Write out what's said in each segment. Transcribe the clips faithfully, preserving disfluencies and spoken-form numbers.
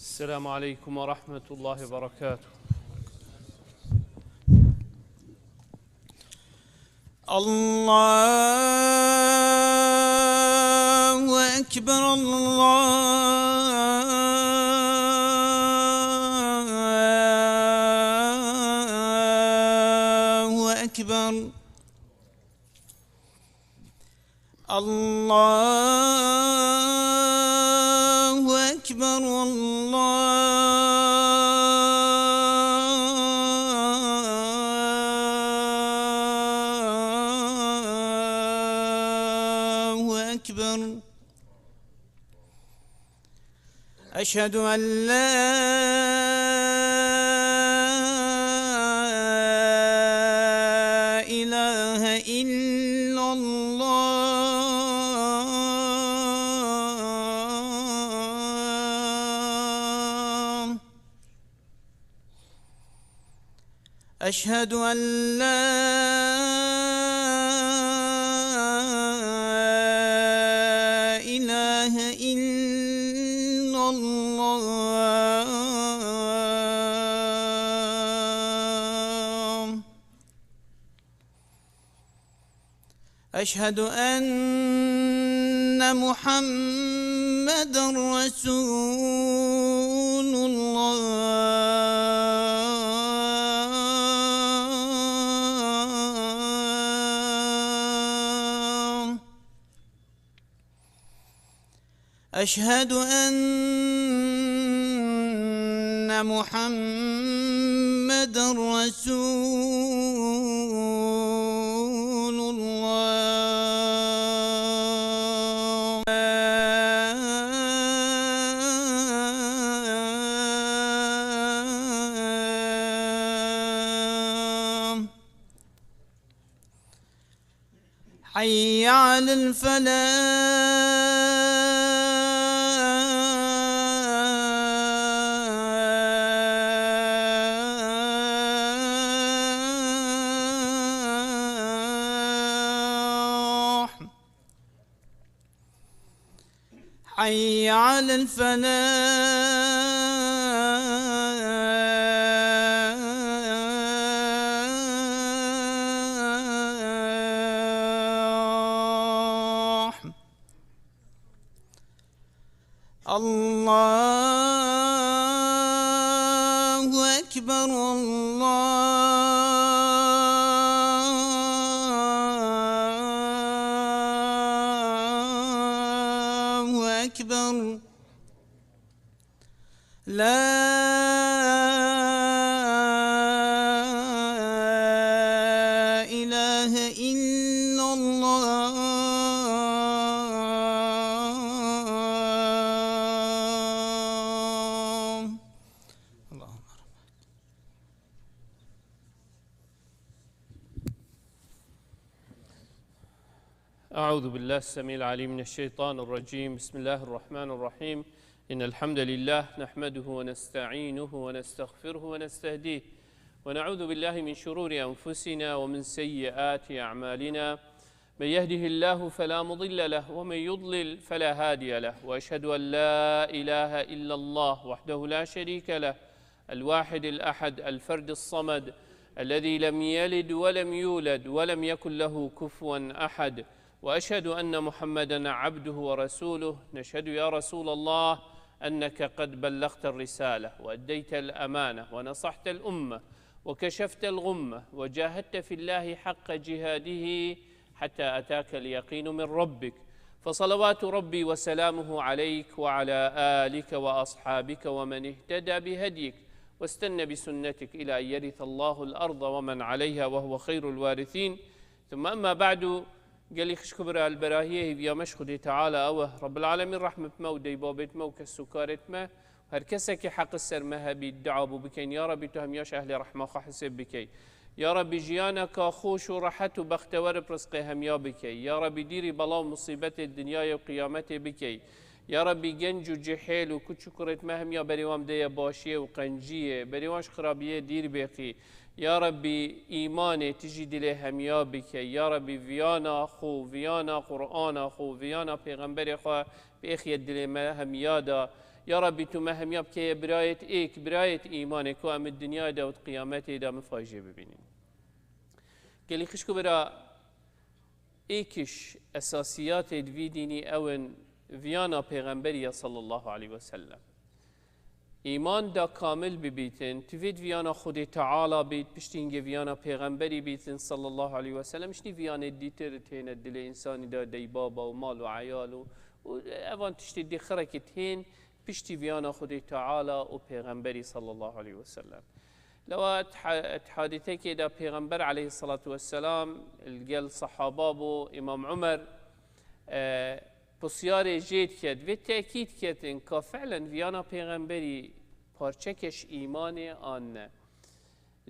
السلام عليكم ورحمة الله وبركاته. الله أكبر، الله أكبر. الله أكبر، الله أكبر. أشهد أن لا إله إلا الله. أشهد أن لا إله إلا الله. أشهد أن محمدا رسول الله. أشهد أن محمدا رسول الله. حي على الفلاح. حي على الفلاح. الله أكبر، الله أكبر. لا إله إلا الله. اللهم رب. أعوذ بالله السميع العليم من الشيطان الرجيم. بسم الله الرحمن الرحيم. إن الحمد لله نحمده ونستعينه ونستغفره ونستهديه، ونعوذ بالله من شرور أنفسنا ومن سيئات أعمالنا. من يهده الله فلا مضل له، ومن يضلل فلا هادي له، وأشهد أن لا إله إلا الله وحده لا شريك له، الواحد الأحد الفرد الصمد الذي لم يلد ولم يولد ولم يكن له كفوا أحد، وأشهد أن محمدا عبده ورسوله. نشهد يا رسول الله أنك قد بلغت الرسالة وأديت الأمانة ونصحت الأمة وكشفت الغمة وجاهدت في الله حق جهاده حتى أتاك اليقين من ربك، فصلوات ربي وسلامه عليك وعلى آلك وأصحابك ومن اهتدى بهديك واستن بسنتك إلى أن يرث الله الأرض ومن عليها وهو خير الوارثين. ثم أما بعد، gelî xişk û bira, li berahiyê hêviya me ji Xwedê Teala ew e. Rebbil Alemîn rehmet me û dey babêt me û kes û karêt me, her kesekî heqi ser me hebî, dua bû bikin, ya Rebî, tu hemiya ji ehlê rehma xwe hisêb bikey. Ya Rebî, jiyaneka xweş û rehet û bextewer bi rizqê hemiya bikey. Ya Rebî, dîrî bela û musîbetê dinyayê û qiyametê bikey. Ya Rebî, genc û cihêl û kuç û kurêt me hemiya berê wan bideye başiyê û qenciyê, berê wan ji xirabiyê dîr bêxî. Ya Rebî, îmanê tu jî dilê hemiya bikey. Ya Rebî, viyana xwe, viyana Qur'ana xwe, viyana pêxemberê xwe bêxiye dilê me hemiya de. Ya Rabbî, tu me hemiya bikeye birayêt êk, birayêt îmanê ku em di dinyayê de û di qiyametê de min fayjê bibînin. Gelî xişk û bira, êkiş esasiyatê di vî dînî ew in viyana Pêxemberî ya sallallahu aleyhi ve sellem. Îman da kamil bibîtin, tivêt viyana Xwedê Teala bît, piştî hingê viyana Pêxemberî bîtin sallallahu aleyhi ve sellem, ştî viyanê dîtir têne dilê însanî de, dey baba û mal û eyal û, û evan tiştê dî xirekî têne piştî viyana Xwedê Teala û Pêxemberî sallallahu aleyhi ve sellem. Lewa di ha-, di hadîsekê de Pêxember aleyhissalatu vesselam li gel sehaba bû, Îmam Umer, e, pisyarê jê diket, vê tekîd ketin ka fi'len viyana Pêxemberî parçeke ji îmanê an ne.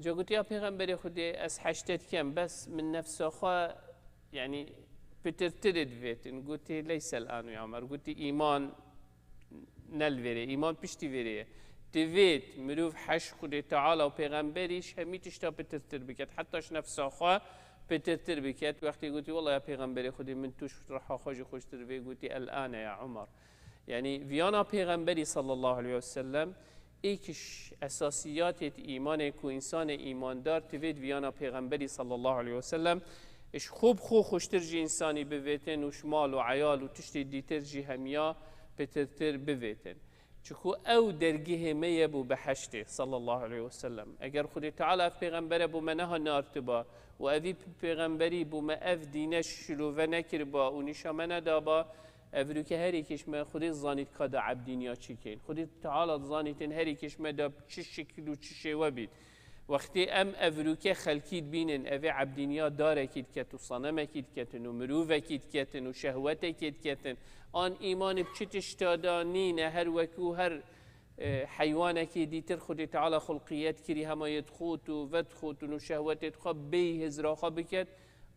Ca gotiya Pêxemberê Xwedê, ez heşte dikem, bes min nefsa xwe, yanî, pitirtirê divêtin. Gotî, "Leysel anu ya Umer." Gotî, "Îman ne li vêrê, îman piştî vêrê ye." Divêt mirov heş Xwedê Teala û Pêxemberî ji hemî tişta pitirtir biket, heta ji nefsa xwe pitirtir biket. Wextê gotî, "Wela ya Pêxemberê Xwedê, min tu ji riha xwe jî xweştir vê." Gotî, "El ane ya Umer." Yanî viyana Pêxemberî sallallahu aleyhi ve sellem êk ji esasiyatê di îmanê ku însanê îmandar tivêt viyana Pêxemberî sallallahu aleyhi ve sellem ji xwe bi xwe xweştir ji însanî bivêtin û ji mal û eyal û tiştê dîtir jî hemiya pitirtir bivêtin. Çiku ew dergehê me ye bo beheştê sallallahu aleyhi ve sellem. Eger Xwedê Teala ev pêxembere bo me neha nartiba û evî pêxemberî bo me ev dîne şilove nekiriba û nîşa me nedaba, Evrûke herêkê ji me Xwedê dizanît ka da ebdîniya çi keyn. Xwedê Teala dizanîtin herêkê ji me da çi şikil û çi şêwe bît. Wextê em evrûke xelkî dibînin, evê ebdîniya darekî diket û sanemekî diketin û mirovekî diketin û şehwetekê diketin, an îmanê bi çi tişta da nîne, her wekû her, e, heywanekî dîtir Xwedê Teala xulqiyet kirî, hema yê dixwet û vedixwetin û şehwetê dixwe bêyî hizra xwe biket,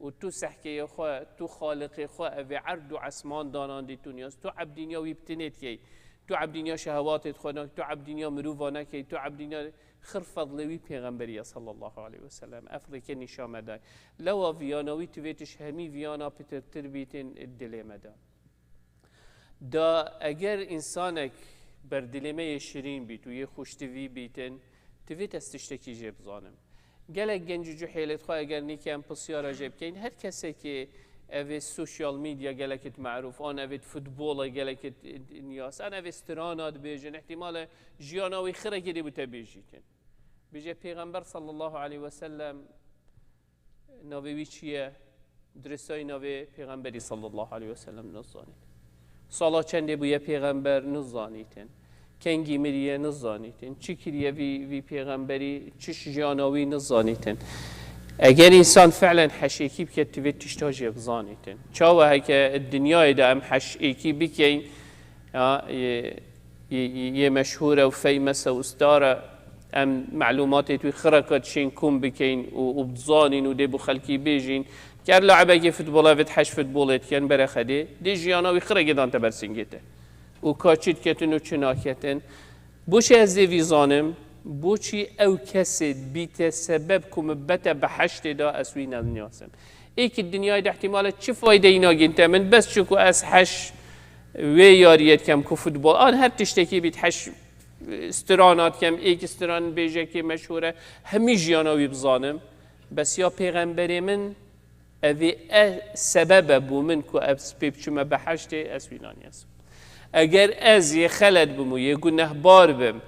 û tu sehkeyê xwe, tu Xaliqê xwe, evê erd û esman danandî tu niyaz, tu ebdîniya wî bi tinê dikey, tu ebdîniya şehewatê xwe nakey, tu ebdîniya mirova nekey, tu ebdîniya xir fedlê wî pêxemberî ye sallallahu aleyhi ve sellem. Ev rêke nîşa me day. Lewa viyana wî tivêt ji hemî viyana pitirtir bîtin dilê me de. Da eger însanek ber dilê me yê şirîn bît û yê xweştivî bîtin, divêt ez tiştekî jê bizanim. Gelek genc û cuhêlê dixwe eger nîke em pisyara jê bikeyn, her kesekê evê social media gelekit merûf, an evê futbola gelekit niyas, an evê strana dibêjin, ihtimale jiyana wî xirekê dê bûte bêjîtin. Bêje Pêxember sallallahu aleyhi ve sellem Navê wî çi ye? Dirêsayî navê Pêxemberî sallallahu aleyhi ve sellem nizanît. Sala çendê bûye Pêxember nizanîtin. Kengî miriye nizanîtin. Çi kiriye vî, vî Pêxemberî, çi jiyana wî nizanîtin. Eger însan fi'len heşêkî bike, divê tişta jê bizanîtin. Çawa heke dinyayê de em heşêkî bikeyn, ya, yê, yê, yê meşhûr e û famous e û star e, em melûmatê wî xireka dişên kom bikeyn û, û bizanîn û dê bo xelkî bêjîn. Ger laibekê futbola vêt heş futbolê diken bere xedê, dê jiyana wî xirekê dan te ber singê te. Û ka çi diketin û çi naketin. Boçî ez dê vî zanim, boçî ew kesê bîte sebeb ku min bete beheştê da ez wî neniyasim. Êkî dinyayê de ihtimale çi faydeyî nagîn te min, bes çiku ez heş wê yariyê dikem ku futbol, an her tiştekî bît, heş strana dikem, êk stran bêjekê meşhûr e, hemî jiyana wî bizanim. Bes ya pêxemberê min, evê e sebeb e bo min ku ez pê biçime beheştê, ez wî naniyasim. Eger ez yê xelet bim û yê gunehbar bim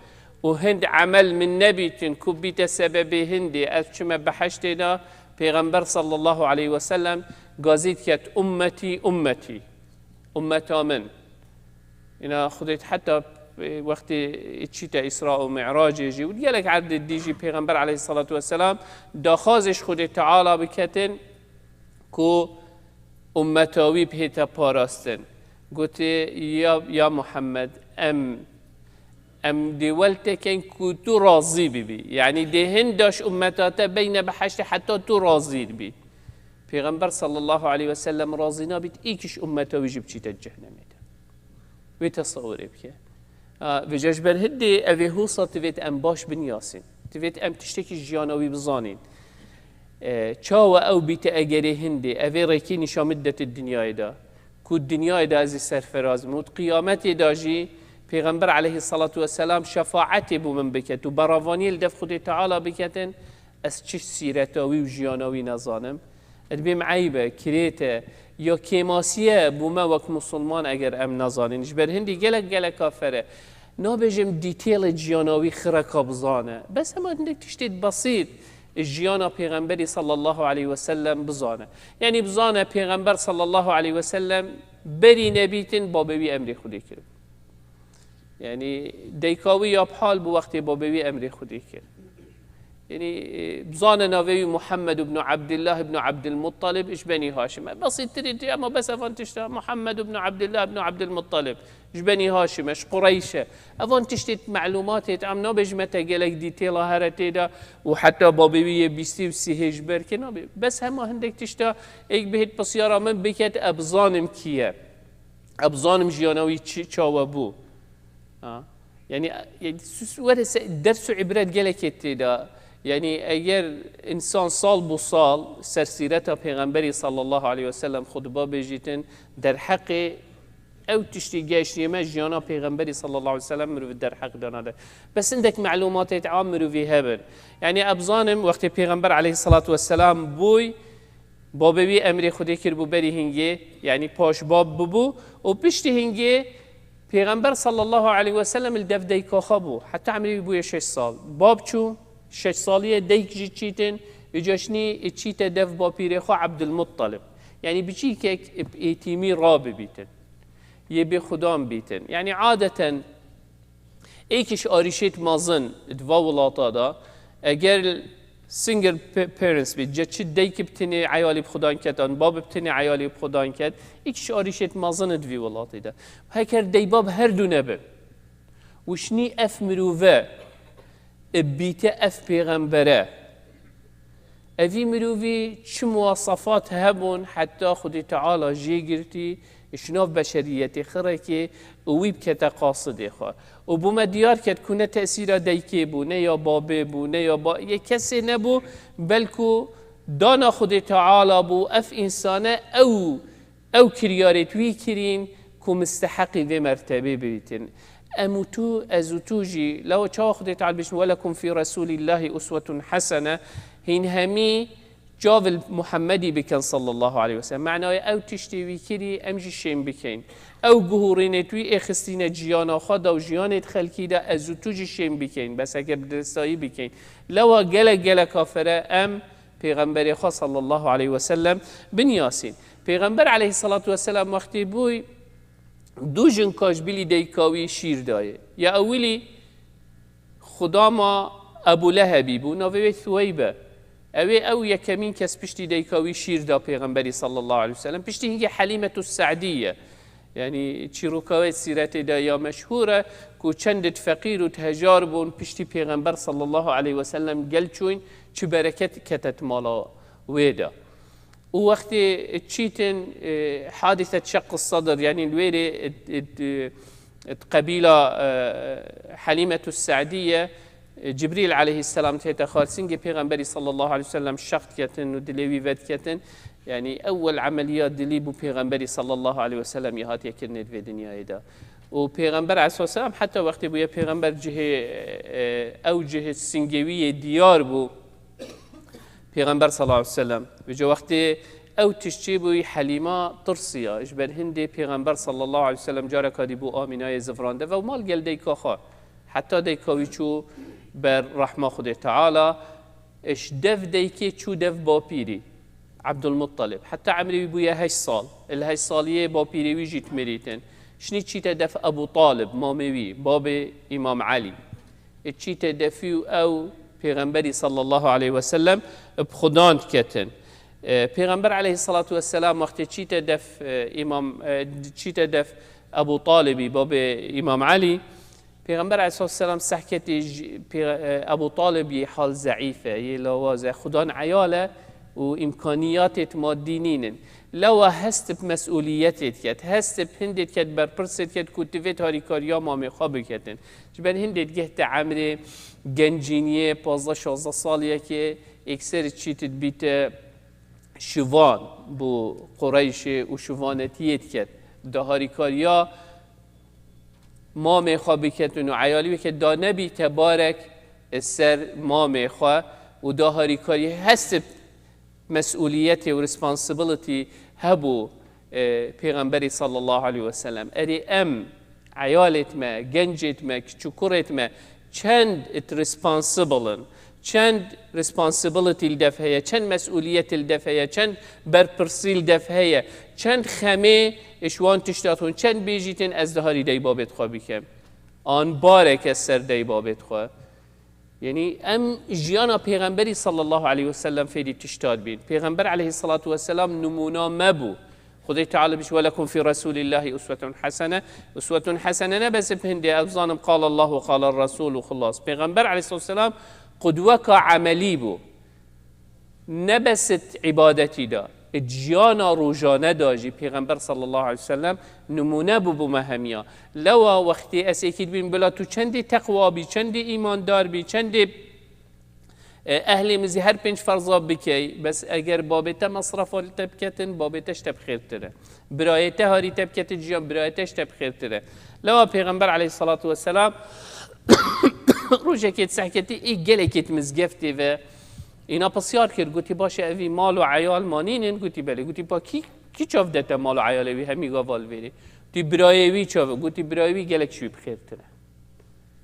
û hind emel min nebîtin ku bîte sebebê hindê ez çime beheştê de, Pêxember sallallahu aleyhi ve sellem gazî diket, "Ummetî, ummetî." Ummeta min. Îna Xwedê heta, e, wextê çîte Îsra û Mi'racê jî û gelek erdê dî jî Pêxember aleyhissalatu vesselam daxwazê ji Xwedê Teala biketin ku ummeta wî bihête parastin. Gotê, "Ya, ya Muhammed, em, em dê wel te keyn ku tu razî bibî. Yanî dê hinda ji ummeta te beyne beheştê heta tu razî bî." Pêxember sallallahu aleyhi ve sellem razî nabît, êkî ji ummeta wî jî biçîte cehnemê de. Wê tesewirê bike. A, vêca ji ber hindê evê hosa divêt em baş binyasin. Divêt em tiştekî jiyana wî bizanîn. E, çawa ew bîte egerê hindê, evê rêkê nîşa min dete dinyayê de. Ku dinyayê de ez ê serferaz bim. Û di qiyametê de jî Pêxember aleyhissalatu vesselam şefaetê bo min biket û beravaniyê li dev Xwedê Teala biketin, ez çi sîreta wî û jiyana wî nezanim? Dibêm eyb e, kirêt e, ya kêmasî ye bo me wek musulman eger em nezanîn. Ji ber hindî gelek gelek kafir e. Nabêjim detail jiyana wî xireka bizane. Bes hema hindek tiştê besît jiyana Pêxemberî sallallahu aleyhi ve sellem bizane. Yanî bizane Pêxember sallallahu aleyhi ve sellem berî nebîtin babê wî emrê Xwedê kiribû. Yanî dayika wî ya bi hal bû wextê babê wî emrê Xwedê kir. Yanî, e, bizane navê wî Muhammed ibn Abdullah ibn Abdul Muttalib ji benî Haşim e. Besîttirî tê, ama bes evan tişta Muhammed ibn Abdullah ibn Abdul Muttalib ji benî Haşim e, ji Qureyş e. Evan tiştê melûmatê, em nabêjime te gelek detaila here tê de û heta babê wî yê bîstî û sîhê ji ber kê nabê. Bes hema hindek tişta êk bihêt pisyara min biket, ez bizanim kî ye. Ez bizanim jiyana wî çi, çawa bû. Ha? Yanî, e, su-, su-, were se-, ders û îbret gelekê tê de. Yanî, eger însan sal bo sal ser sîreta Pêxemberî sallallahu aleyhi ve sellem xutba bêjîtin, derheqê ew tiştî geştiye me jiyana Pêxemberî sallallahu aleyhi ve sellem mirov derheq dana de. Bes hindek melûmatê te a mirovî hebin. Yanî, ez bizanim wextê Pêxember aleyhissalatu vesselam bûy, babê wî emrê Xwedê kiribû berî hingê, yanî paş bab bibû û piştî hingê Pêxember sallallahu aleyhi ve sellem li dev dayika xwe bû. Heta emrê wî bûye şeş sal. Bab çû, şeş salî ye, dayik jî çîtin, îca şinî çîte dev bapîrê xwe Abdulmuttalib. Yanî biçîkek bi êtîmî rabibîtin. Yê bêxudan bîtin. Yanî adeten êk ji arîşêt mezin di va wilata de, eger single pa-, parents bî, ce çi dayik bi tenê eyalî bi xudan ket, an bab bi tenê eyalî bi xudan ket, êk ji arîşêt mezin di vî welatî de. Heker daybab her du nebin û şinî ev mirove bîte ev pêxembere, evî mirovî çi muwasefat hebûn heta Xwedê Teala jê girtî, ji nav beşeriyetê xirekê û wî bikete qasidê xwe. Û bo me diyar ket ku ne tesîra daykê bû, ne ya babê bû, ne ya ba-, yê kesê nebû, belku dana Xwedê Teala bû, ev însane ew, ew kiryarêt wî kirîn ku misteheqî vê mertebê bibîtin. Em û tu, ez û tu jî, lewa çawa Xwedê Teala bêjin, "Welekum fî Resûlîllahî uswetun hesene", hîn hemî çav li Muhemmedî bikin sallallahu aleyhi ve sellem. Manaya ew tiştê wî kirî, em jî şên bikeyn. Ew guhûrînêt wî ê xistîne jiyana xwe de û jiyanêt xelkî de, ez û tu jî şên bikeyn. Bes heker bi diristayî bikeyn. Lewa gelek gelek kafire em Pêxemberê xwe sallallahu aleyhi ve sellem binyasîn. Pêxember aleyhissalatu vesselam wextê bûy, du jinka ji bilî dayika wî şîr dayê. Ya ewilî xudama Ebû Lehebî bû, navê wê Suweyb e. Ew ê ew yekemîn kes piştî dayika wî şîr da Pêxemberî sallallahu aleyhi ve sellem. Piştî hingê Helîmetu Se'dî ye. Yanî çîroka wê sîretê de ya meşhûr e ku çendit feqîr û tejar bûn, piştî Pêxember sallallahu aleyhi ve sellem gel çûyn, çi bereket ketet mala wê de. Û wextê çîtin, e, hadîset şeqqi sedir, yanî li wêrê, e, e, e, qebîla, e, Helîmetu Se'dî ye, e, Cibrîl aleyhisselam tête xarsingê Pêxemberî sallallahu aleyhi ve sellem şeq diketin û dilê wî vediketin. Yanî ewwel emeliya dilî bû Pêxemberî sallallahu aleyhi ve sellem yê hatiye kirinê di vê dinyayê de. Û Pêxember aleyhisselam heta wextê bûye Pêxember cihê, e, ew cihê singê wî yê diyar bû. Pêxember sallallahu aleyhi ve sellem. Vêca wextê ew tişt çêbûyî Helîma tirsiya. Ji ber hindê Pêxember sallallahu aleyhi ve sellem careka dî bû Amînayê zivrande ve û mal gel dayika xwe. Heta dayika wî çû ber rehma Xwedê Teala. Ji dev daykê çû dev bapîrî. Abdulmuttalib. Heta emrê wî bûye heşt sal. Li heşt saliyê bapîrê wî jî dimirîtin. Şinî çîte dev Ebû Talib, mamê wî, babê Îmam Elî. Ê çîte defî û ew Pêxemberî sallallahu aleyhi ve sellem bi xudan diketin. E, Pêxember aleyhissalatu vesselam wextê çîte def, e, Îmam, e, çîte def Ebû Talibî, babê Îmam Elî, Pêxember aleyhissalatu vesselam sehketî ji Pê-, e, Ebû Talib yê hal zeîf e, yê lawaz e, xudan eyal e û îmkaniyatêt maddî nînin. Lewa hest bi mesûliyetê diket, hest bi hindê diket, berpirsê diket ku tu vê harîkariya mamê xwe biketin. Ji ber hindê digehte emrê gencîniyê, pazdeh şazdeh saliyekê, êkser çît dibîte şivan bo Qureyşê û şivanetiyê diket. Di harîkariya mamê xwe biketin û eyalî bike, da nebîte barek ser mamê xwe û da harîkarî hesib mesûliyetê û responsibility hebû, e, Pêxemberî sallallahu aleyhi ve sellem. Erê em, eyalêt me, gencêt me, kiç û kurêt me çend it responsible in, çend responsibility li dev heye, çend mesûliyetê li dev heye, çend berpirsî li dev heye, çend xemê ji wan tişta hûn, çend bêjîtin ez diharî dey babêt xwe bikem. An bareke ser dey babêt xwe. Yanî em jiyana Pêxemberî sallallahu aleyhi ve sellem fêrî tişta dibîn. Pêxember aleyhissalatu vesselam nimûna me bû. Xwedê Teala bîş, "Welekum fî Resûlîllahî uswetun hesene." Uswetun hesene ne bes bi hindê, ez zanim qala Allah û qala Resûl û xilas. Pêxember aleyhissalatu vesselam qudweka emelî bû. Ne bes it îbadetî de, it jiyana rojane de jî Pêxember sallallahu aleyhi ve sellem nimûne bû bo me hemiya. Lewa wextê ez êkî dibîm, bila tu çendî teqwa bî, çendî îmandar bî, çendî, e, ehlê mizî her pênc ferza bikey, bes eger babê te mesrefa li te biketin, babê te ji te bi xêrtir e. Birayê te harî te biketin jiyan, birayê te ji te bi xêrtir e. Lewa Pêxember aleyhissalatu vesselam rojekê di sehketî ê gelekê di mizgeftê ve, îna pisyar kir, gotî, "Baş e, evî mal û eyal ma nînin?" Gotî, "Belê." Gotî, "Pa kî, kî çav de te mal û eyalê wî hemî gava li vêrê?" Gotî, "Birayê wî çav e?" Gotî, "Birayê wî gelek ji wî bi xêrtir e."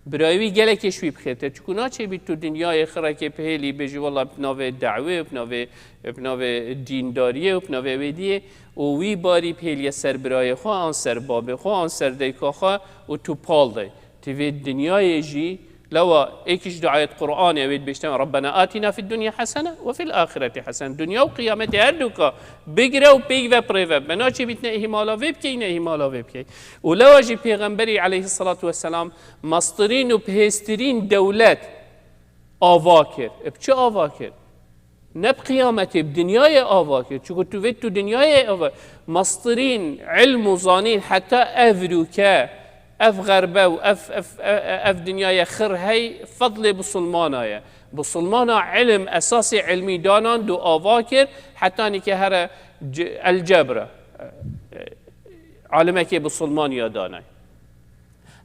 Birayê wî gelekê ji wî bi xêrtir. Çiku naçê bî tu dinyayê xirekê bihêlî bêjî, "Wela bi navê dewê, bi navê, bi navê dîndariyê û bi navê wê diyê û wî barî bihêliye ser birayê xwe, an ser babê xwe, an ser dayika xwe û tu pal dey." Ti vê dinyayê jî lewa êkî ji du ayet Qur'anê wê dibêjte, "Rabbena atina fid dunya hasene ve fil ahireti hasene." Dinya û qiyametê her duka bigire û pêk ve bi rê ve. Me naçê bî tu ne îhmala vê bikey, ne îhmala vê bikey. Û lewa jî Pêxemberî aleyhissalatu vesselam mestirîn û bihêztirîn dewlet ava kir. E, bi çi ava kir? Ne bi qiyametê, bi dinyayê ava kir. Çiku tu vê tu dinyayê ava. Mestirîn ilm û zanîn heta ev rûke, ev xerbe û ev, ev, ev, ev dinyayê xir hey fedlê bisilmana ye. Bisilmana ilm, esasê ilmî danan du ava kir, heta nîke here c-, el cebra. Alimekê bisilman ya danay.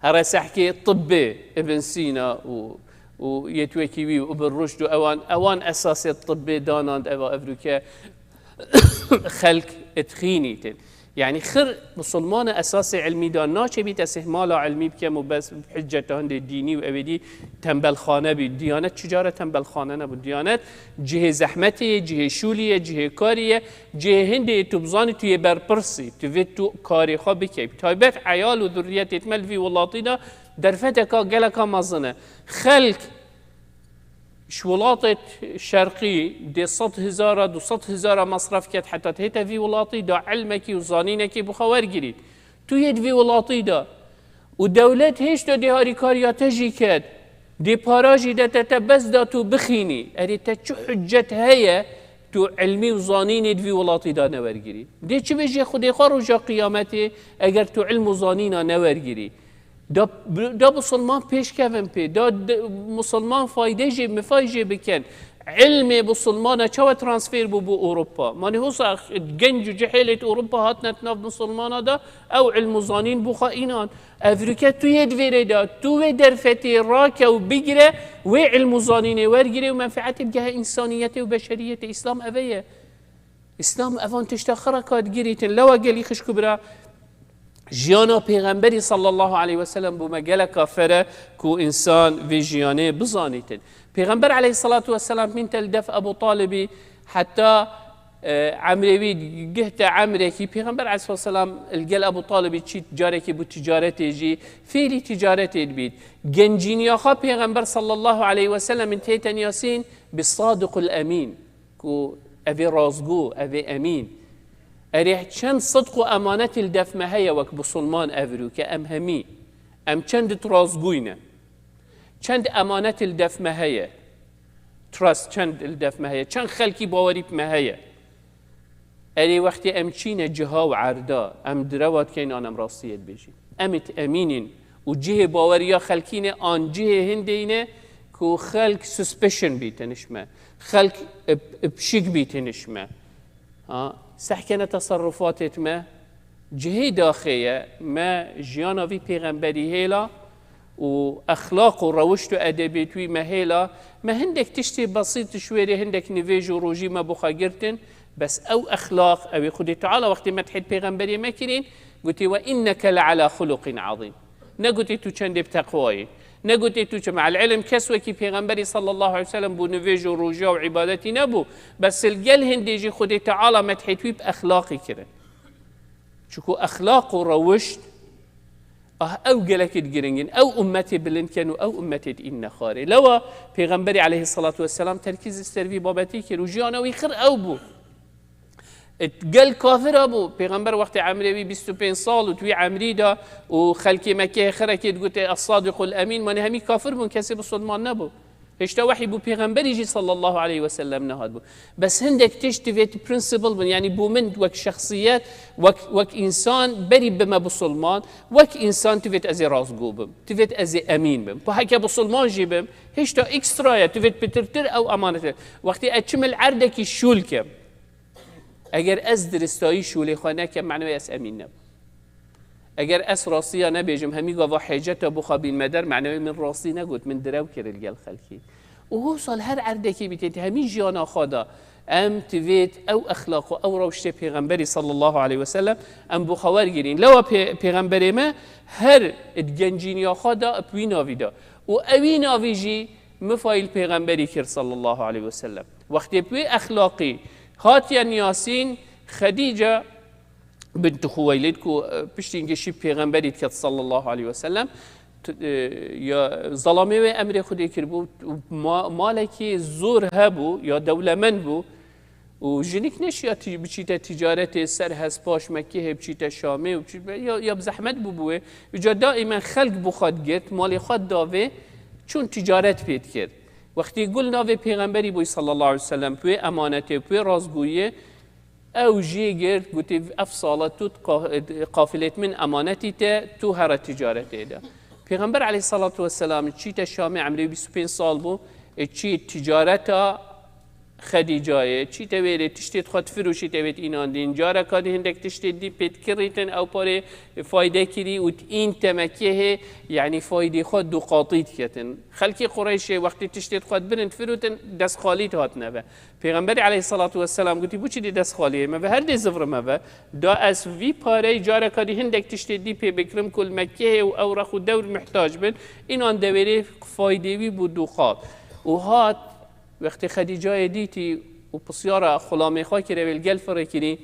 Here sehkê tibbê Ibn Sîna û, û yê wekî wî û Ibn Ruşd û ewan, ewan esasê tibbê danand eva evrûke xelk itxînîtin. Yanî xir musulmana esasê ilmî da naçe bît ez ihmala ilmî bikem û bes hiceta hindê dînî û ewêdî tembelxane bî. Diyanet çi care tembelxane nebû. Diyanet cihê zehmetê ye, cihê şûlî ye, cihê karî ye. Cihê hindê tu bizanî tu yê berpirsî, tu vê tu karê xwe bikey. Taybet eyal û zurriyetê me li vî welatî de derfeteka geleka mezin e. Xelk ji welatê şerqî dê sed hezara, du sed hezara mesref ket heta tihête vî welatî de ilmekî û zanînekî bi xwe wergirît. Tu yê di vî welatî de û dewlet hêşta dê harîkariya te jî ket, dê para jî de te, te bes da tu bixînî. Erê te çi hicet heye tu ilmî û zanînê di vî welatî de newergirî? Dê çi bêjê Xwedê xwe roja qiyametê eger tu ilm û zanîna newergirî? Da, da musulman pêşkevin pê, da d-, musulman fayde jê, mifay jê bikin. Ilmê musulmana çawa transfer bû bo Ewropa? Manê hosa genc û cihêlê Ewropa hatine di nav musulmana da, ew ilm û zanîn bû xwe înan. Evrûke tu yê di vêrê de, tu wê derfetê rake û bigire, wê ilm û zanînê wergire û menfeetê bigehe însaniyetê û beşeriyetê. Îslam eve ye. Îslam evan tişta xiraka digirîtin. Lewa gelî xişk û bira, jiyana Pêxemberî sallallahu aleyhi ve sellem bû me geleka fere ku însan vê jiyanê bizanîtin. Pêxember aleyhissalatu vesselam mînte li def Ebu Talibî heta, e, emrê wî gihte emrekî. Pêxember aleyhissalatu vesselam li gel Ebu Talibî çît carekî bû ticaretê jî, fêrî ticaretê dibît. Gencîniya xwe Pêxember sallallahu aleyhi ve sellem tê tenyasîn bi sadiqul emîn. Ku evê razgû, evê emîn. Erê çend sidq û emanetê li def me heye wek musulman evrûke em hemî. Em çend razgûyne. Çend emanetê li def me heye. Trust çend li def me heye. Çend xelkî bawerî bi me heye. Erê wextê em çîne ciha û erda, em direwa dikeyn an em rastiyê dibêjîn. Em it emînîn û cihê baweriya xelkî ne an cihê hindê ne ku xelk suspicion bîtin ji me. Xelk ip-, ipşik bîtin ji me. Ha? Sehkene teserrufatê me, Cihê daxê ye, me jiyana vî pêxemberî hêla û exlaq û rewişt û edebêt wî me hêla, me hindek tiştê besît ji wê rê hindek nivêj û rojî me bo xwe girtin, bes ew exlaq, ew ê Xwedê Teala wextê medhê pêxemberê me kirîn, gotê, "Ve inneke le ala xuluqin azîm." Negotê tu çendê bi teqwa yî. Negotê tu çi, me'el ilm kes wekî pêxemberî sallallahu aleyhi ve sellem bû nivêj û rojiya û îbadetî nebû. Bes li gel hindê jî Xwedê Teala medhê wî bi exlaqî kirin. Çiku exlaq û rewişt, ah, ew gelekî giringin. Ew ummetê bilind ken û ew ummetê înne xwarê. Lewa pêxemberî aleyhissalatu vesselam terkîz li ser vî babetî kir û jiyana wî xir ew bû. Gel kafir hebû. Pêxember wextê emrê wî bîst û pênc sal û di wî emrî de û xelkê Mekkeyê xirekê digotê, "Es-Sadiqul Emîn", manê hemî kafir bûn, kesê bisilman nebû. Hêşta wehî bo pêxemberî jî sallallahu aleyhi ve sellem nehatibû. Bes hindek tişt divêt principle bin, yanî bo min wek şexsiyet, wek, wek însan berî bime bisilman, wek însan divêt ez ê rastgo bim, divêt ez ê emîn bim. Ku heke bisilman jî bim, hêşta ekstra ye, divêt pitirtir ew emanet e. Wextê ez çim li erdekî şûl kim, eger ez diristayî şûlê xwe nekem, manewê ez emîn nebim. Eger ez rastiya nebêjim, hemî gava hêceta bo xwe bînme der, manewê min rastî negot, min direw kir li gel xelkî. Û hosal her erdekî bîtêt, hemî jiyana xwe de em divêt ew exlaq û ew rewştê pêxemberî sallallahu aleyhi ve sellem em bo xwe wergirîn. Lewa pê-, pêxemberê me her di gencîniya xwe de bi wî navî de. Û ewî navî jî mifayî li pêxemberî kir sallallahu aleyhi ve sellem. Wextê bi wê exlaqî hatiye niyasîn, Xedîce bint Xuweylid ku, e, piştî hingê şî pêxemberî diket sallallahu aleyhi ve sellem, t-, e, ya zelamê wê emrê Xwedê kiribû û ma-, malekî zor hebû ya dewlemend bû û jinik neşiya tî-, biçîte tîcaretê ser hespaş Mekkehê biçîte Şamê û biçîte, ya, ya bi zehmet bû bo wê. Îca daîmen xelk bo xwe digirt, malê xwe didavê, çûn tîcaret pê dikir. Wextê gul navê pêxemberî bûy sallallahu aleyhi ve sellem, bi wê emanetê, bi wê rastgoyiyê, ew jê girt, gotê, "Ev sala tu qa-, qafilêt min emanetî te, tu here tîcaretê de." Pêxember aleyhissalatu vesselam çîte Şamê, emrê bîst û pênc sal bû, e, çî tîcareta Xedîcayê, çîte wê rê tiştê xwe difiroşîte wêt înandîn, careka dî hindek tiştê dî pê dikirîtin, ew parê fayde kirî û înte Mekkehê, yanî faydê xwe duqatî diketin. Xelkê Qureyşê wextê tiştê xwe dibirin difirotin, destxalî dihatine ve. Pêxemberê aleyhissalatu vesselam gotî, "Bo çi dê dest xaliyê me ve, her dê zivrime ve. Da ez vî parey careka dî hindek tiştê dî pê bikirim ku li Mekkehê û ew rex û dewr muhtac bin, înan dewêrê faydê wî bû dû qat." Û hat, wextê Xedîcayê dîtî û pisyara xulamê xwe kir, ew ê li gel firê kirî,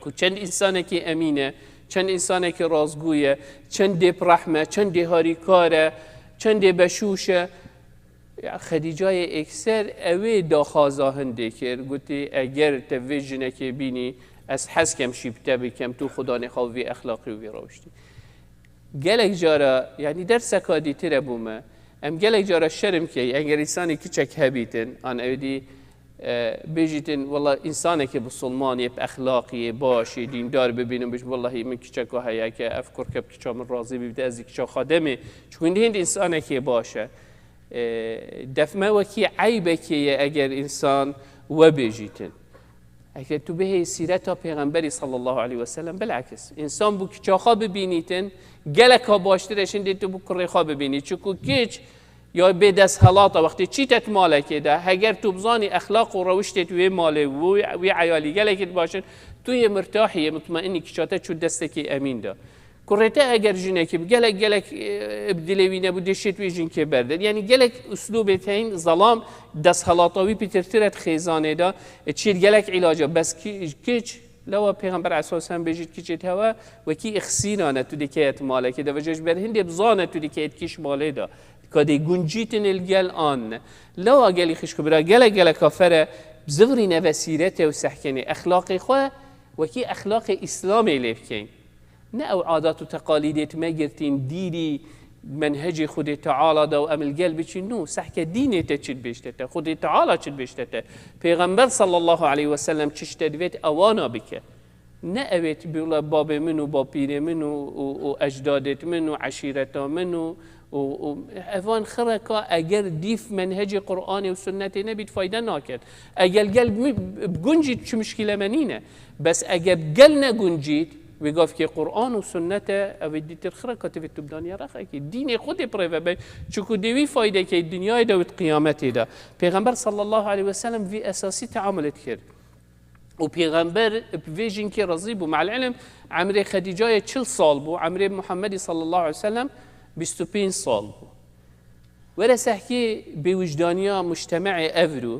ku çend însanekî emîn e, çend însanekî rastgû ye, çendê bi rehm e, çendê harîkar e, çendê beşûş e. Ya Xedîcayê êkser ew ê daxwaza hindê kir, gotî, "Eger te vê jinekê bînî, ez hez kem şî bi te bikem, tu xudanê xwe vî exlaqî û vî rewiştî." Gelek cara, yanî derseka dîtir e bo me. Em gelek cara şerm key, eger însanê kiçek hebîtin, an ew dî, e, bêjîtin, "Wela însanekê bisilman yê, bi exlaqî yê, baş yê, dîndar bibînin, bêjin, 'Welahi min kiçeka heye, ke ev kurke bi kiça min razî bibîte, ez ê kiça xwe demê.'" Çunku hindî hindî însanekê baş e. E, def me wekî eybekê ye eger însan we bêjîtin. Eger tu bihê sîreta Pêxemberî sallallahu aleyhi ve sellem, bilakis, însan bo kiça xwe bibînîtin, geleka baştir e ji hindê tu bo kurê xwe bibînî. Çiku kiç ya bê desthelata, wextê çîte di malekê de, heger tu bizanî exlaq û rewiştê di wê malê, wî, wî eyalî gelekî di baş in, tu yê mirtahî, yê mutmainî, kiça te çû destekî emîn de. Kurê te eger jinekî bi gelek, gelek, e, bi dilê wî nebû, dê şêt wê jinkê berde. Yanî gelek uslûbê te hîn zelam, desthelata wî pîtirtir e di xêzanê de, e, çîr gelek îlaca, bes ki-, kiç, lewa Pêxember aleyhisselam bêjît kiçê te hewe, wekî îxsînan e tu dikeyet malekê de, veja ji ber hindê bizane tu dikeyet kîş malê de. Ka dê guncîtin il gel an ne. Lewa gelî xişku bira, gelek gelek kafere, zivrîne ve sîrete û sehkenê, exlaqê xwe, wekî exlaqê Îslamê lê bikeyn. Ne ew adat û teqalîdê tu me girtîn, dîrî menhecê Xwedê Teala de û em li gel biçîn, nû, sehke dînê te çi dibêjte te, Xwedê Teala çi dibêjte te, Pêxember sallallahu aleyhi ve sellem çi ji te divêt ewana bike. Ne ewêt bîla babê min û bapîrê min û, û, û ecdadêt min û eşîreta min û, û, û evan xireka eger dîf menhecê Qur'anê û sunnetê nebît fayde naket. Eger gel bi, bi guncît çi muşkîle me nîne. Bes eger gel ne guncît, Wê gavkê Quran û sunnet e, ew ê dîtir xireka tivê tu bidaniye rexekî. Dînê xwe dê bi rê ve be, çunku dê wî faydekê dinyayê de û di qiyametê de. Pêxember sallallahu aleyhi ve sellem vî esasî teamulê dikir. Û Pêxember bi vê jinkê razî bû. Me'l ilim, emrê Xedîcayê çil sal bû, emrê Muhammedî sallallahu aleyhi ve sellem bîst û pênc sal bû. Were sehkê bêwijdaniya mujtemeê evrû.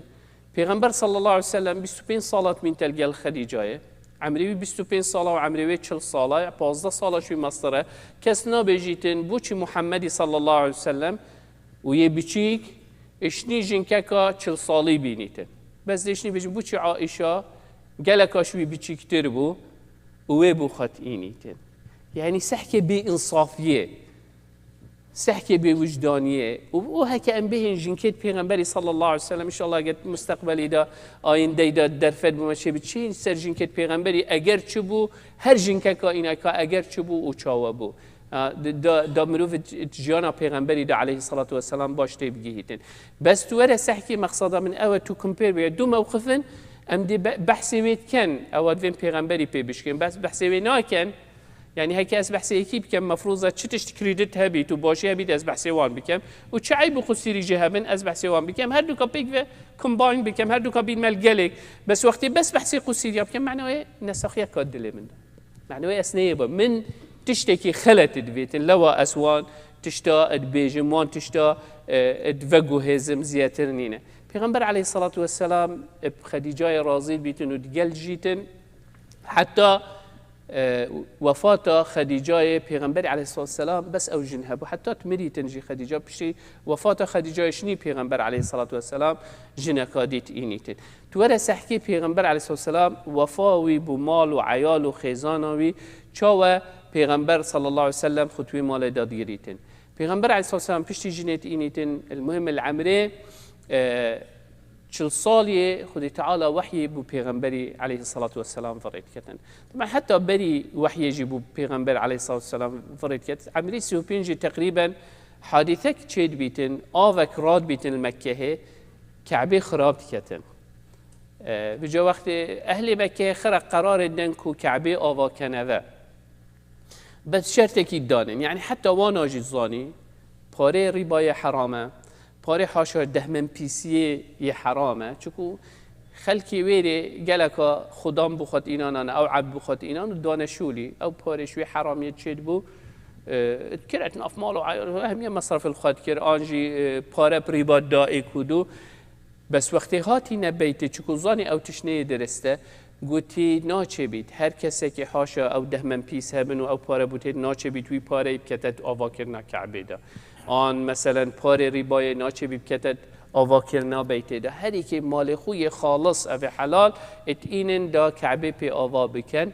Pêxember sallallahu aleyhi ve sellem bîst û pênc sala dimînte li gel Xedîcayê. Emrê wî bîst û pênc sala û emrê wê çil sala ye, pazdeh sala ji wî mestir e. Kes nabêjîtin, boçî Muhammedî sallallahu aleyhi ve sellem û yê biçîk, êşnî jinkeka çil salî bînîtin. Bes dêşnî bêjin, boçî Aîşa geleka ji wî biçîktir bû û wê bû xwe tînîtin. Yanî sehkê bêînsafiyê. Sehkê bêwijdaniyê. Û, û heke em bihên jinkêt Pêxemberî sallallahu aleyhi ve sellem, inşallah eger musteqbelî de, ayîndeyî de derfet bûme çê bi çîn ser jinkêt Pêxemberî, eger çi bû, her jinkeka îneka eger çi bû û çawa bû. Ha, di, da, da mirov di, di jiyana Pêxemberî de aleyhissalatu vesselam baş tê bigihîtin. Bes tu were sehkê mexsada min ew e, tu compare bûye. Du mewqif in, em dê be-, behsê wê dikin, ewa divên Pêxemberî pê bişkin. Bes behsê wê nakin, Yanî heke ez behsê yekî bikim, mefrûz e çi tişt credit hebît û başî hebît ez behsê wan bikim û çi eyb û qusîrî jî hebin ez behsê wan bikim. Her duka pêk ve combine bikim, her duka bînme li gelek. Bes wextê bes behsê qusîriya bikim, mena wê nesaxiyeka dilê min de. Mena wê ez neyê bim. Min tiştekî xelet divêtin. Lewa ez wan tişta dibêjim, wan tişta, e, diveguhêzim zêdetir nîne. Pêxember aleyhissalatu vesselam bi Xedîcayê razî bîtin û digel jîtin. Heta E, wefata Xedîcayê, Pêxemberî aleyhissalatu vesselam bes ew jin hebû. Heta dimirîtin jî Xedîca, piştî wefata Xedîcayê şinî Pêxember aleyhissalatu vesselam jineka dît înîtin. Tu were sehkê Pêxember aleyhissalatu vesselam wefa wî bû mal û eyal û xêzana wî, çawe Pêxember sallallahu aleyhi ve sellem xwe tu wî malê de digirîtin. Pêxember aleyhissalatu vesselam piştî jinê dînîtin, el muhim el emrê, e, çil saliyê Xwedê Teala wehyê bû Pêxemberî aleyhissalatu vesselam virê diketin. Taban heta berî wehyê jî bû Pêxember aleyhissalatu vesselam virê diket. Emrî sî û pênc jî teqrîben hadîsek çêdibîtin, avek radibîtin li Mekkehê, Kebê xirab diketin. E, vêca wextê ehlê Mekkehê xira qerarê din ku Kebê ava keneve. Bes şertekî danin. Yanî heta wana jî zanî, parê rîbayê heram e, parê haşa dehmenpîsiyê yê heram e. Çunku xelkê wêrê geleka xudan bû xwe înanan, ew ebd bû xwe înan û dane şûlî. Ew parê ji wê heramiyê çêdibû, e, dikiret nav mal û eyal, hemiye mesrefê li xwe dikir, an jî, e, pare bi rîba daê kûdû. Bes wextê hatîne beytê, çiku zanî ew tişt neyê dirist e, gotî, naçêbît, her kesekî haşa ew dehmenpîs hebin û ew pare bûtêt, naçêbît wî pareyî bikete di avakirina Kebê de. An, meselen, parê rîbayê naçêbî bikete di avakirina beytê de. Her yekê malê xwe yê xalis, ev ê helal, êt înin da Kebê pê ava bikin.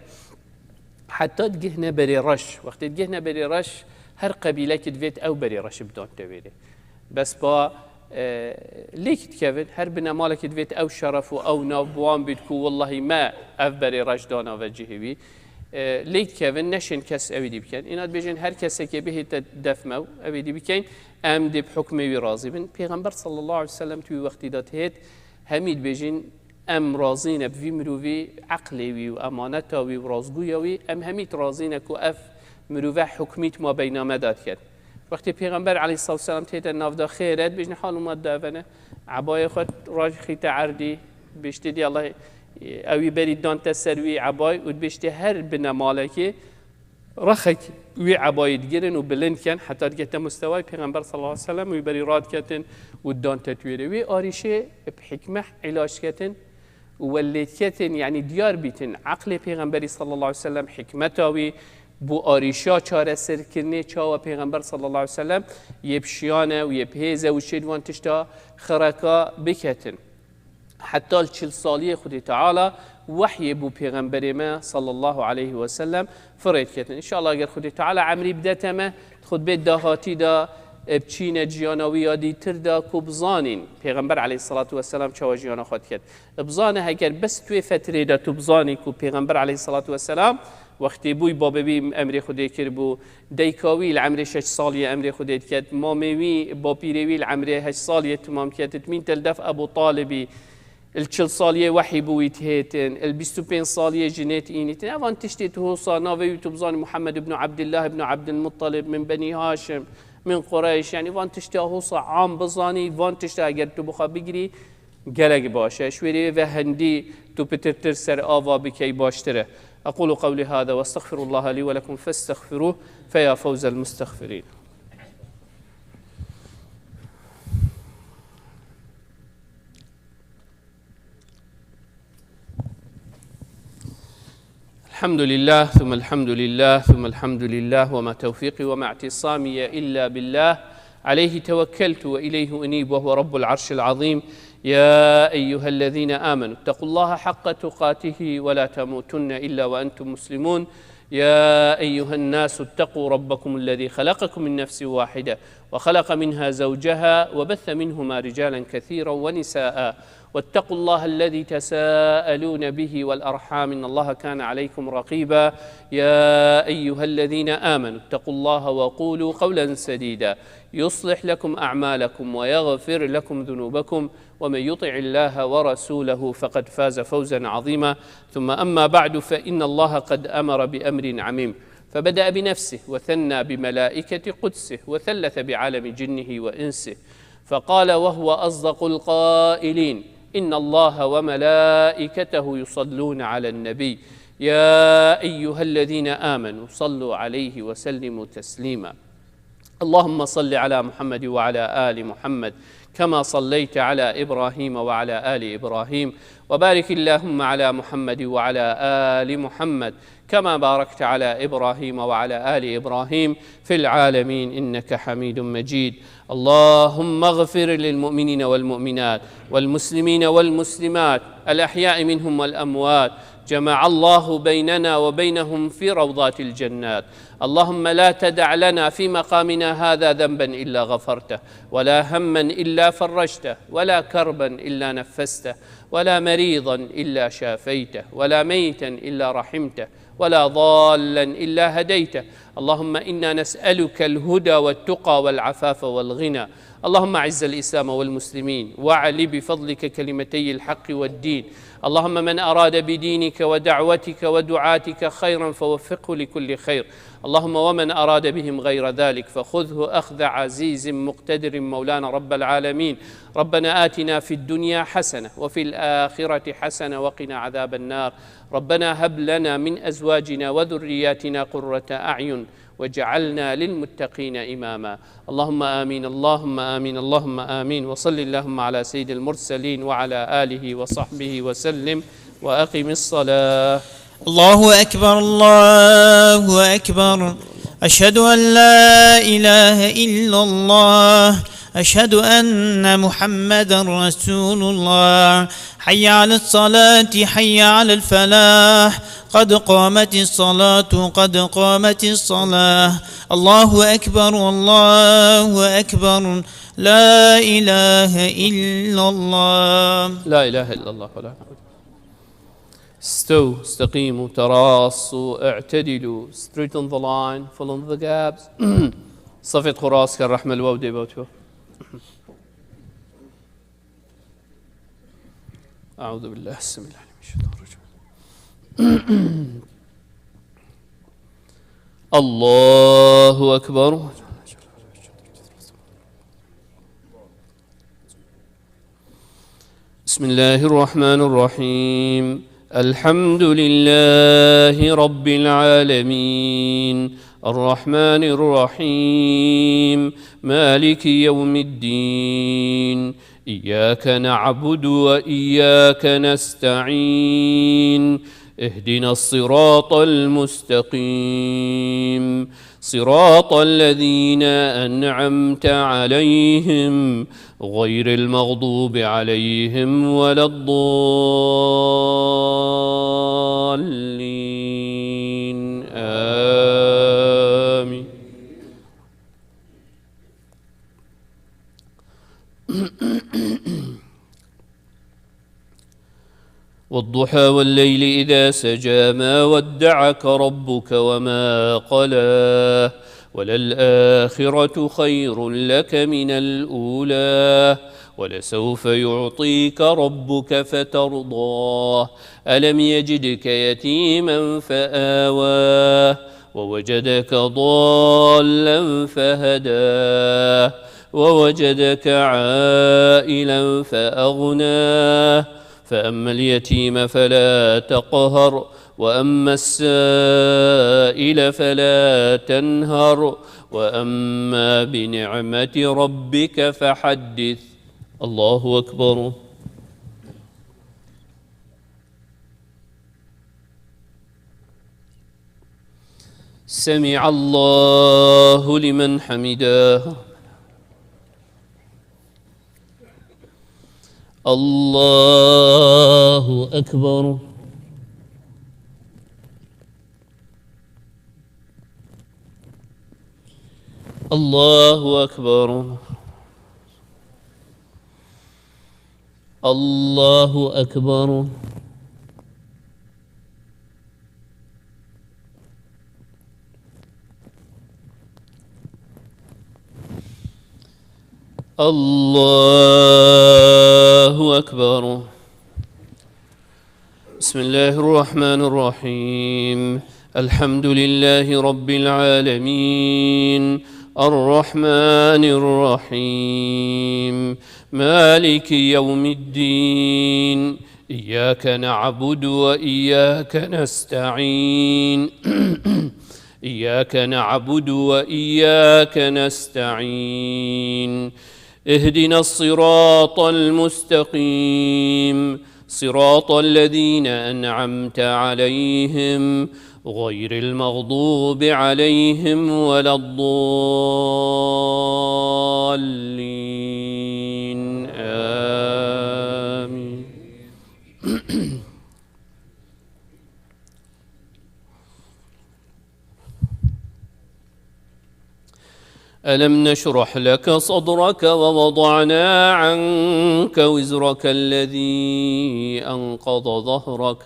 Heta digihne berê reş. Wextê digihne berê reş, her qebîlekî divêt ew berê reşî bidon tevêrê. Bes ba, e, lêk dikevin, her binemalekî divêt ew şeref û ew nav bi wan bît ku wellahî me ev berê reş dana ve cihê wî. E, lêk dikevin, neşên kes ewî dî bikin. Îna dibêjin her kesekê bihête def me û ewî dî bikeyn, em dê bi hukmê wî razî bin. Pêxember sallallahu aleyhi ve sellem tu wî wextî de dihêt, hemî dibêjin, Em razî ne bi vî mirovî, eqlê wî û emaneta wî û razgûya wî, em hemî razî ne ku ev mirove hukmî di mabeyna me de diket. Wextê Pêxember aleyhissalatu vesselam tête navda xêr e, dibêjne, hal û mat de ev e ne. Ebayê xwe raxîte erdî, dibêjtê dî Allah, ewî berî dante ser wî ebayê û dibêjtê her binemalekê Rexek wî ebayî digirin û bilind ken, heta digehte mustewayê Pêxember sallallahu aleyhi ve sellem, wî berî radiketin û dante tu wêrê. Wê arîşê bi hikme îlac ketin û welêt ketin, yanî diyar bîtin. Eqlê Pêxemberî sallallahu aleyhi ve sellem, hikmeta wî, bû arîşa çareserkirinê, çawa Pêxember sallallahu aleyhi ve sellem yê bi şiyane û yê bi hêze û şêdwan tişta xireka biketin. Heta li çil saliyê Xwedê Teala wehyê bû Pêxemberê me sallallahu aleyhi ve sellem firê diketin. Înşallah eger Xwedê Teala emrî bidete me, di xutbê dahatî de, e, biçîne ciyana wî ya dîtir de ku bizanîn Pêxember aleyhissalatu vesselam çawa jiyana xwe diket. Bizane heger bes tu wê fetrê de tu bizanî ku Pêxember aleyhissalatu vesselam Wextê bûy babê wî emrê Xwedê kiribû, dayika wî li emrê şeş salî ye emrê Xwedê diket, mamê wî, bapîrê wî li emrê heşt salî ye timam diket, dimîn te li def Ebû Talibî, il çil saliyê wehî bi wî tihêtin, il bîst û pênc saliyê jinê tînîtin. Evan tiştê tu hosa navê wî tu bizanî Muhammed ibn Abdillah ibn Abdilmuttalib, min Benî Haşim, min Qureyş. Yanî van tiştê hosa am bizanî, van tiştê eger tu bixwe bigirî, gelek baş e. Ji wê rê ve hendî tu pitirtir ser ava bikey baştir e. أقول قولي هذا وأستغفر الله لي ولكم فاستغفروه فيا فوز المستغفرين. الحمد لله ثم الحمد لله ثم الحمد لله وما توفيقي وما اعتصامي إلا بالله عليه توكلت وإليه أنيب وهو رب العرش العظيم. يا أيها الذين آمنوا اتقوا الله حق تقاته ولا تموتن إلا وأنتم مسلمون. يا أيها الناس اتقوا ربكم الذي خلقكم من نفس واحدة وخلق منها زوجها وبث منهما رجالا كثيرا ونساء واتقوا الله الذي تساءلون به والأرحام إن الله كان عليكم رقيبا. يا أيها الذين آمنوا اتقوا الله وقولوا قولا سديدا يصلح لكم أعمالكم ويغفر لكم ذنوبكم ومن يطع الله ورسوله فقد فاز فوزا عظيما. ثم أما بعد فإن الله قد أمر بأمر عميم فبدأ بنفسه وثنى بملائكة قدسه وثلث بعالم جنه وإنسه فقال وهو أصدق القائلين إن الله وملائكته يصلون على النبي يا أيها الذين آمنوا صلوا عليه وسلموا تسليما. اللهم صل على محمد وعلى آل محمد كما صليت على إبراهيم وعلى آل إبراهيم وبارك اللهم على محمد وعلى آل محمد كما باركت على إبراهيم وعلى آل إبراهيم في العالمين إنك حميد مجيد. اللهم اغفر للمؤمنين والمؤمنات والمسلمين والمسلمات الأحياء منهم والأموات. جمع الله بيننا وبينهم في روضات الجنات. اللهم لا تدع لنا في مقامنا هذا ذنبا إلا غفرته ولا هما إلا فرجته ولا كربا إلا نفسته ولا مريضا إلا شافيته ولا ميتا إلا رحمته ولا ضالا إلا هديته. اللهم إنا نسألك الهدى والتقى والعفاف والغنى. اللهم أعز الإسلام والمسلمين وأعل بفضلك كلمتي الحق والدين. اللهم من أراد بدينك ودعوتك ودعاتك خيرا فوفقه لكل خير. اللهم ومن أراد بهم غير ذلك فخذه أخذ عزيز مقتدر مولانا رب العالمين. ربنا آتنا في الدنيا حسنة وفي الآخرة حسنة وقنا عذاب النار. ربنا هب لنا من أزواجنا وذرياتنا قرة أعين واجعلنا للمتقين إماما. اللهم آمين، اللهم آمين، اللهم آمين. وصل اللهم على سيد المرسلين وعلى آله وصحبه وسلم. وأقم الصلاة. الله أكبر، الله أكبر. أشهد أن لا إله إلا الله. أشهد أن محمدا رسول الله. حي على الصلاة، حي على الفلاح. قد قامت الصلاة، قد قامت الصلاة. الله أكبر، الله أكبر. لا إله إلا الله. لا إله إلا الله ولا حول. استووا، استقيموا، تراصوا، اعتدلوا، straighten the line, fill in the gaps. صفت خراس كالرحمة الواو ديبوتو. أعوذ بالله السميع العليم من الشيطان الرجيم. الله أكبر. بسم الله الرحمن الرحيم. الحمد لله رب العالمين. الرحمن الرحيم. مالك يوم الدين. إياك نعبد وإياك نستعين. اهدنا الصراط المستقيم. صراط الذين أنعمت عليهم غير المغضوب عليهم ولا الضالين. آمين. والضحى والليل إذا سجى ما ودعك ربك وما قلى وللآخرة خير لك من الأولى ولسوف يعطيك ربك فترضى. ألم يجدك يتيما فآوى، ووجدك ضالا فهدى، ووجدك عائلا فأغنى، فأما اليتيم فلا تقهر، وأما السائل فلا تنهر، وأما بنعمة ربك فحدث. الله أكبر. سمع الله لمن حمده. الله أكبر. الله أكبر. الله أكبر. الله أكبر. بسم الله الرحمن الرحيم. الحمد لله رب العالمين. الرحمن الرحيم. مالك يوم الدين. إياك نعبد وإياك نستعين. إياك نعبد وإياك نستعين. اهدنا الصراط المستقيم، صراط الذين أنعمت عليهم، غير المغضوب عليهم ولا الضالين. آمين. ألم نشرح لك صدرك ووضعنا عنك وزرك الذي أنقض ظهرك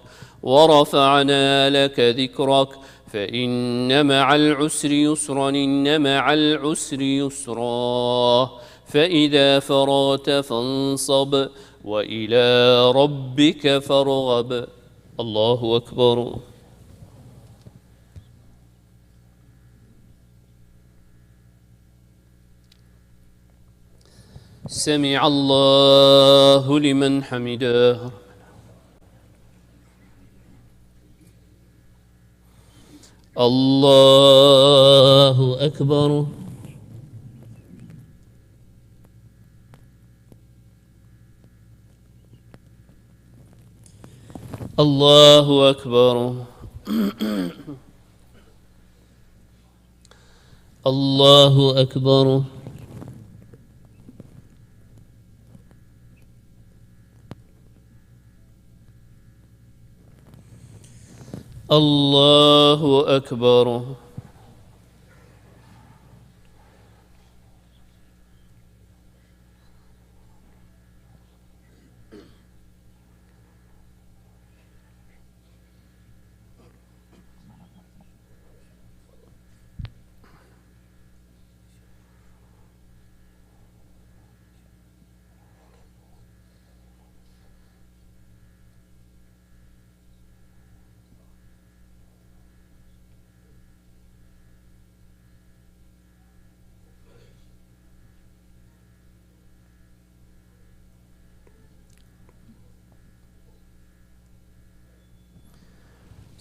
ورفعنا لك ذكرك فإن مع العسر يسرا إن مع العسر يسرا فإذا فرغت فانصب وإلى ربك فارغب. الله أكبر. سمع الله لمن حمده. الله أكبر. الله أكبر. الله أكبر. الله أكبر.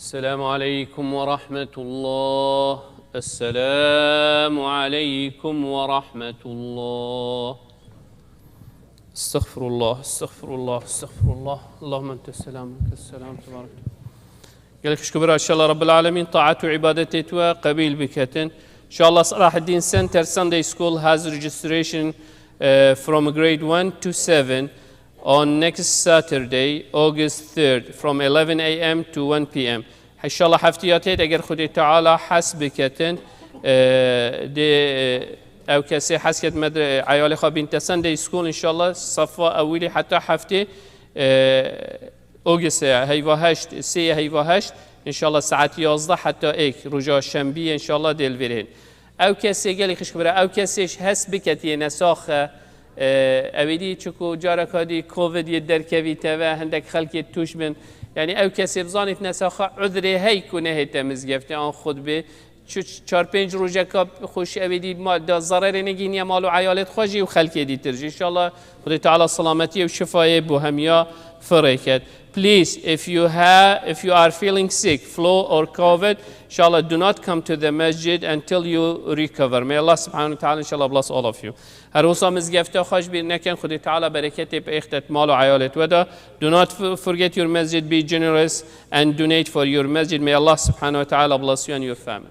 السلام عليكم ورحمة الله. السلام عليكم ورحمة الله. استغفر الله، استغفر الله، استغفر الله. اللهم أنت السلام، منك السلام، تبارك. Gelek xweş bira, inşallah Rabbil Alemin taat û îbadetê tu qebîl biketin. Inşallah Salahaddin Center Sunday School has registration, eh, from grade one to seven on next Saturday, August third, from eleven a m to one p m. Înşallah heftiya têt eger Xwedê Teala hes biketin, eh, dê, eh, ew kesê hes ket medre-, eyalê xwe bînte Sunday School, înşallah sefa ewilî heta heftê, eh, Ogise heyva heşt, sê heyva heşt, înşallah saet yazdeh heta êk, roja şembiyê înşallah dê li vêrê hên. Ew kesê gelî xişk bira, ew kesê hes biketiye nesaxe, Ee, ew ê dî çiku careka dî covid yê derkevî teve, hindek xelkê tûş bin. Yani ew kesê bizanît nesaxa udrê hey ku nehête mizgeftê an xutbê. Çi çar pênc rojeka xweş ew ê dî ma da zererê negîniye mal û eyalêt xwe jî û xelkê dîtir jî. İnşallah Xwedê Teala selametiyê û şifayê bo hemiya firê ket. Please, if you have, if you are feeling sick, flu or covid, inshallah do not come to the masjid until you recover. May Allah subhanahu wa ta'ala inshallah bless all of you. Her wisa mizgefta xweş bîr nekin, Xwedê Teala bereketê bi êxtet mal û eyalêt we da. Do not f- forget your masjid, be generous and donate for your masjid. May Allah subhanahu wa ta'ala bless you and your family.